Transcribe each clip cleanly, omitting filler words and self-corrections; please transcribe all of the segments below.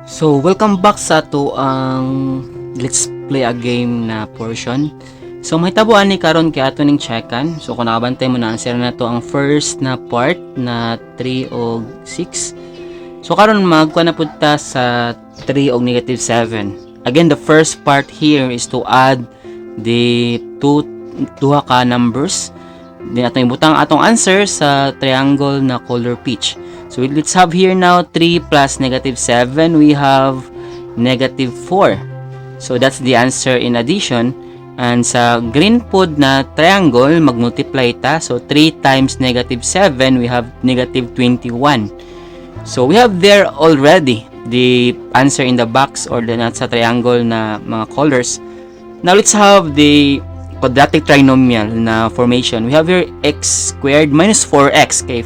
So, welcome back sa ato ang Let's Play a Game na portion. So, mahitabo ani karon kay ato ning checkan. So, kung nakabantay mo na, answer na to ang first na part na 3 og 6. So, karon magkuha na pud ta sa 3 og negative 7. Again, the first part here is to add the two duha ka numbers. Then atong ibutang atong answer sa triangle na color peach. So let's have here now 3 plus negative 7. We have negative 4. So that's the answer in addition. And sa green pod na triangle, mag-multiply ta. So 3 times negative 7, we have negative 21. So we have there already the answer in the box or the sa triangle na mga colors. Now let's have the quadratic trinomial na formation. We have here x squared minus 4x kay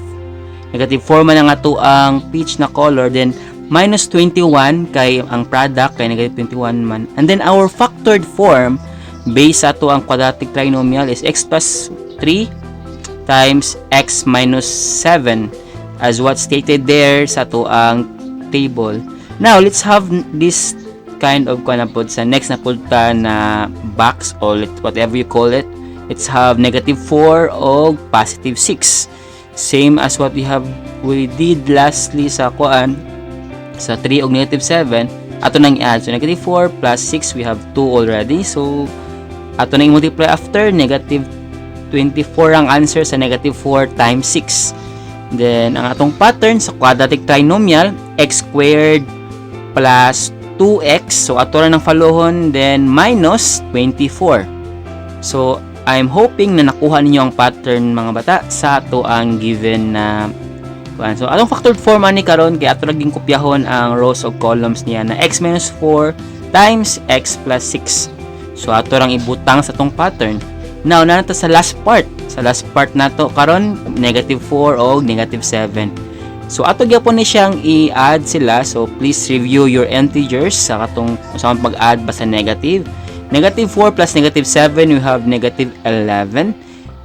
negative 4 man ang ato ang peach na color, then minus 21 kay ang product kay negative 21 man. And then our factored form based sa ato ang quadratic trinomial is x plus 3 times x minus 7 as what stated there sa ato ang table. Now let's have this kind of kuan na pod sa next na pud ta na box or whatever you call it. Let's have negative 4 o positive 6. Same as what we did lastly sa kuan sa 3 og negative 7, ato nang i-add. So negative 4 plus 6, we have 2 already. So ato nang i-multiply after, negative 24 ang answer sa negative 4 times 6. Then ang atong pattern sa quadratic trinomial, x squared plus 2x, so ato ra nang followhon, then minus 24. So I'm hoping na nakuha ninyo ang pattern, mga bata, sa ato ang given na kuan. So atong factored form ani karon kay ato laging kopyahon ang rows og columns niya na x minus 4 times x plus 6. So ato rang ibutang sa atong pattern. Now naa ta sa last part. Sa last part nato karon, negative 4 o negative 7. So ato gyapon ni siyang i-add sila. So please review your integers sa katong sa pag-add ba sa negative. Negative 4 plus negative 7, we have negative 11.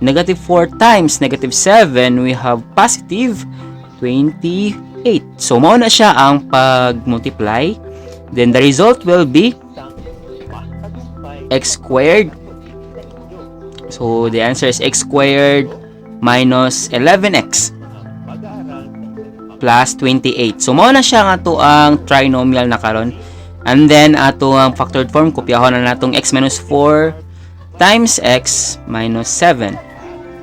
Negative 4 times negative 7, we have positive 28. So mao na siya ang pag-multiply. Then the result will be x squared. So the answer is x squared minus 11x plus 28. So mao na siya nga to ang trinomial na karon. And then ato ang factored form, kopyahon na natong x minus 4 times x minus 7.